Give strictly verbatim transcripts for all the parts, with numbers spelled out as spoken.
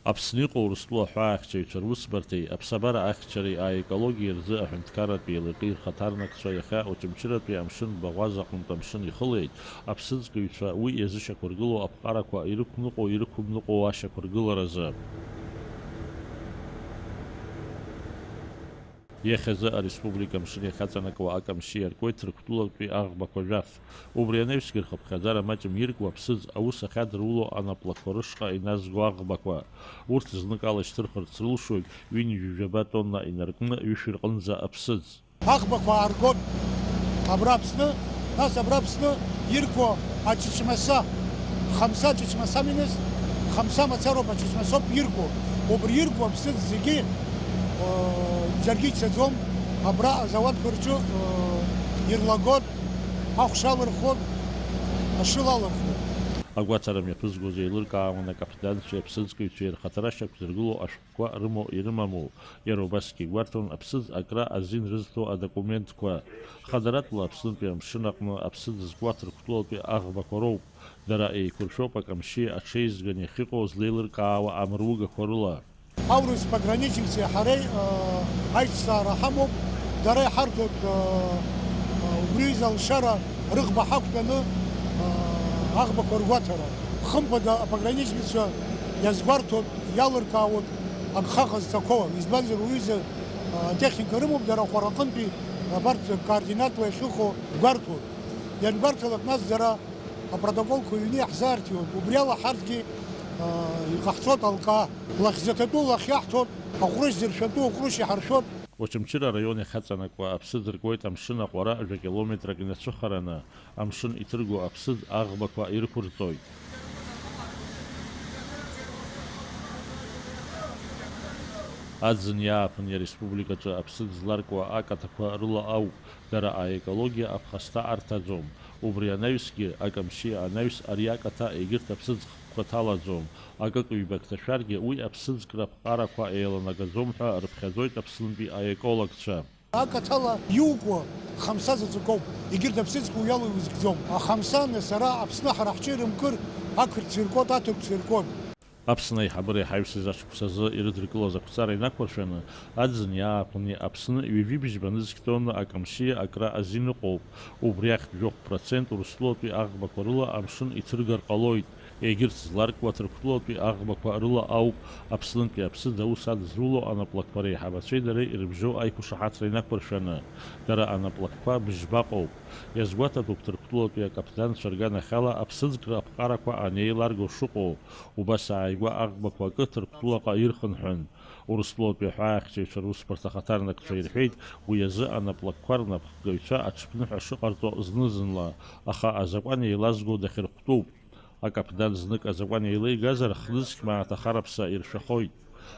Аԥсны иҟоу Урыстәыла аҳәаахьчаҩцәа русбарҭеи аԥсабара ахьчареи аекологиеи рзы аҳәынҭқарратә еилакеи рхаҭарнакцәа иахьа Очамчыратәи амшын баӷәаза аҟынтә амшын ихылеит, аԥсыӡкыҩцәа уи иазышьақәыргылоу аԥҟарақәа ирықәныҟәо-ирықәымныҟәо ашьақәыргыларазы. Иахьазы ареспублика амшын иахьаҵанакуа акамшьы иаркуеит Ҭырқәтәылатәи аӷбақәа жәаф. Убри анаҩсгьы рхыԥхьаӡара маҷым иркуа аԥсыӡ аус ахьадыруло анаплакқәа рышҟа иназго аӷбақәа. Урҭ зныкала ишьҭырхырц рылшоит ҩынҩажәи жәаба тонна инаркны ҩышәи рҟынӡа аԥсыӡ. Аӷбақәа ааргон абра Аԥсны, нас абра Аԥсны иркуа ачычмаса, хамса ачычмаса минус, хамса мацароуп, ачычмасоуп иркуа. Убри иркуа аԥсыӡ зегьы, э, џьаргьы ицаӡом, абра азауадқәа рҿы, э, ирлагон, ахәша алырхуан, ашыла алырхуан. Агәаҭара мҩаԥызгоз еилыркаауан акаԥданцәеи аԥсыӡкыҩцәеи рхаҭара шьақәзыргыло ашәҟәқәа рымоу ирымаму. Иара убасгьы игәарҭон аԥсыӡ акра азин рызҭо адокументқәа. Хадаратәла Аԥснытәи амшын аҟны аԥсыӡ зкуа Ҭырқәтәылатәи аӷбақәа роуп. Дара еиқәыршәоуп акамшьы аҽеизган иахьыҟоу злеилыркаауа амругақәа рыла. Аурыс пограничникцәеи ҳареи, э, аиҿцаара ҳамоуп, дара иҳарҭоит, э, э, убри аҩыза алшара рыӷба ҳақәтәаны, э, аӷбақәа ргәаҭара. Хымԥада апограничникцәа иазгәарҭоит, иалыркаауеит агха ҟазҵақәоу, избанзар, уҩыза, э, атехника рымоуп, дара Аҟәараҟынтәи абарҭ координатла иахьыҟоу гәарҭоит. Иангәарҭалак, нас дара апротоколқәа ҩны иаҳзаарҭиуеит. Убри ала ҳарҭгьы, аа, иҟаҳҵоит алкаа. Лахьӡаҭатәу лахь иаҳҭоит, аҟәрышь зыршәатәу аҟәрышь иҳаршәоит. Очамчыра араион иахьаҵанакуа аԥсыӡ ркуеит амшын аҟәара жәа километрак инацәыхараны, амшын иҭырго аԥсыӡ аӷбақәа ирықәырҵоит. Аӡын иааԥын иареспубликаҿы аԥсыӡ зларкуа акаҭақәа рыла ауп. Дара аекологиа аԥхасҭа арҭаӡом. Убри анаҩсгьы, акамшьы анаҩс ари акаҭа егьырҭ аԥсыӡ хкқәа ҭалаӡом. Акык-ҩбак ҭашәаргьы, уи аԥсыӡкра аԥҟарақәа еиланагаӡом ҳәа рыԥхьаӡоит Аԥснынтәи аекологцәа. Акаҭала иукуа хамса заҵәык ауп, егьырҭ аԥсыӡқәа уи ала иузкӡом. Ахамса, нас, ара Аԥсны ҳара ҳҿы ирымкыр, ақырҭцәа иркуеит, аҭырқәцәа иркуеит. Аԥсны аиҳабыреи аҳаҩсеи зашықәсазы ирыдыркылаз ақәҵара инақәыршәаны, аӡыни ааԥыни Аԥсны ҩажәи бжьба нызқь тонна акамшьы акра азин ыҟоуп. Убри ахьтә жәохә процент Урыстәылатәи аӷбақәа рыла амшын иҭыргар ҟалоит. Егьырҭ зларкуа Ҭырқәтәылатәи аӷбақәа рыла ауп. Аԥснынтәи аԥсыӡ аус адызуло анаплакқәа реиҳабацәеи дареи ирыбжьоу аиқәшаҳаҭра инақәыршәаны. Дара анаплакқәа быжьбаҟоуп. Иазгәаҭатәуп Ҭырқәтәылатәи акаԥданцәа рганахьала аԥсыӡкра аԥҟарақәа анеиларго шыҟоу. Убас ааигәа аӷбақәа акы Ҭырқәтәылаҟа ирхынҳәын. Урыстәылатәи аҳәаахьчаҩцәа русбарҭа ахаҭарнакцәа ирҳәеит, уи азы анаплакқәа рнапхгаҩцәа аҽԥныҳәа шыҟарҵо зны-зынла, аха азакәан еилазго дахьырхәтәуп. Акаԥдан знык азакәан еилеигазар, хнызқь мааҭ ахараԥса иршәахоит.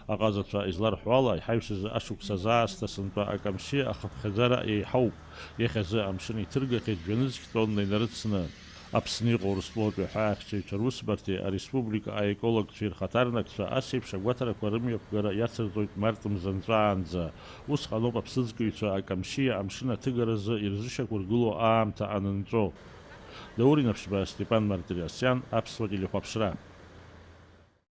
Аҟазацәа изларҳәо ала, иҳаҩсыз ашықәсазы аасҭа сынтәа акамшьы ахыԥхьаӡара еиҳауп. Иахьазы амшын иҭыргахьеит жәанызқь тонна инарыцны. Аԥсны иҟоу Урыстәылатәи аҳәаахьчаҩцәа русбарҭеи ареспублика аекологцәеи рхаҭарнакцәа ас еиԥш агәаҭарақәа рымҩаԥгара иацырҵоит март мза нҵәаанӡа. Усҟаноуп аԥсыӡкыҩцәа акамшьы амшын аҭыгаразы ирзышьақәыргылоу аамҭа анынҵәо. Даур Инаԥшьба, Степан Мартириасиан, Аԥсуа телехәаԥшра.